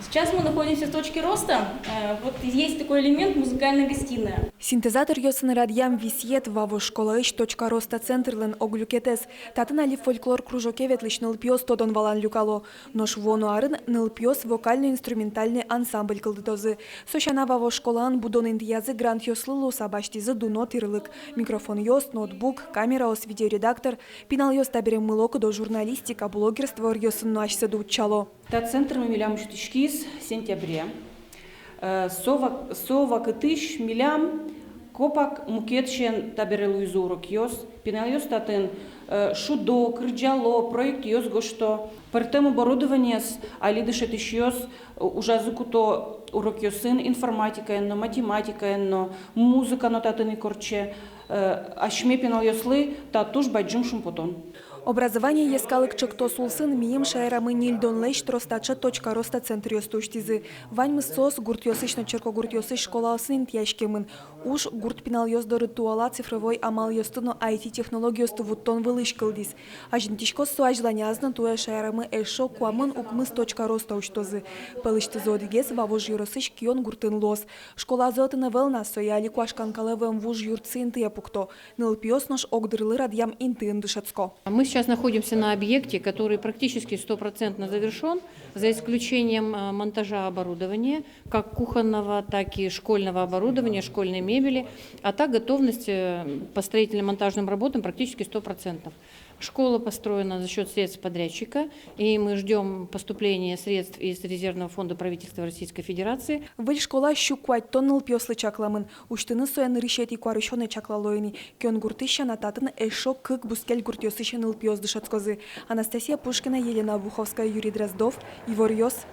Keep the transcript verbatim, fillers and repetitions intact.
Сейчас мы находимся в точке роста. Э, Вот есть такой элемент — музыкальная гостиная. Синтезаторъёсын радъям висъет Вавож школаысь «Точка роста» центрлэн ог люкетэз. Татын али фольклор кружоке ветлӥсь нылпиос тодон-валан люкало. Нош вуоно арын нылпиос вокально-инструментальный ансамбль кылдытозы. Со сяна Вавож школаын будон интыязы грантъёслы луыса басьтӥзы дуно тӥрлык: микрофонъёс, ноутбук, камераос, видеоредактор. Пиналъёс табере мылокыдо журналистика, блогерство ӧръёсын но асьсэды утчало. Та центрмы милям усьтӥськиз сентябре. Э, со вак-, со вакытысь милям копак мукетсен табере луизы урокъёс. Пиналъёс татын, э, шудо, кырӟало, проектъёс гожто. Пӧртэм оборудованиез али дышетӥсьёс, э, ужазы куто урокъёсын, информатикаен но, математикаен но, музыка но татын ик ортче. Э, асьме пиналъёслы та туж бадӟым шумпотон. «Образование» йӧскалык ӵектос улсын миым шаерамы ньыльдонлэсь трос таӵе «Точка роста» центръёсты усьтӥзы. Ваньмыз соос гуртъёсысь но черкогуртъёсысь школаосын интыяськемын. Уж гурт пиналъёс доры туала цифровой амалъёсты но I T технологиосты вуттон вылысь кылдӥз. Азинтӥськоз со азьланяз но, туэ шаерамы эшшо куамын укмыс «Точка роста» усьтозы. Пӧлысьтызы одӥгез Вавож ёросысь Кион гуртын луоз. Школазы отын ӧвӧл на, сое али Куашкан калэ вуэм вуж юртсы интые пукто. Нылпиос нош огдырлы радъям интыын дышетско. Мы сейчас находимся на объекте, который практически стопроцентно завершён, за исключением, э, монтажа оборудования, как кухонного, так и школьного оборудования, школьной мебели. А так готовность, э, по строительно-монтажным работам практически сто процентов. Школа построена за счёт средств подрядчика, и мы ждём поступления средств из Резервного фонда правительства Российской Федерации. Выль школа сю куатьтон нылпиослы чакламын. Усьтыны сое нырысетӥ куарусёнэ чаклало ини. Кион гуртысь сяна, татын эшшо кык бускель гуртъёсысь нылпиос дышетскозы. Анастасия Пушкина, Елена Обуховская, Юрий Дроздов, «Иворъёс».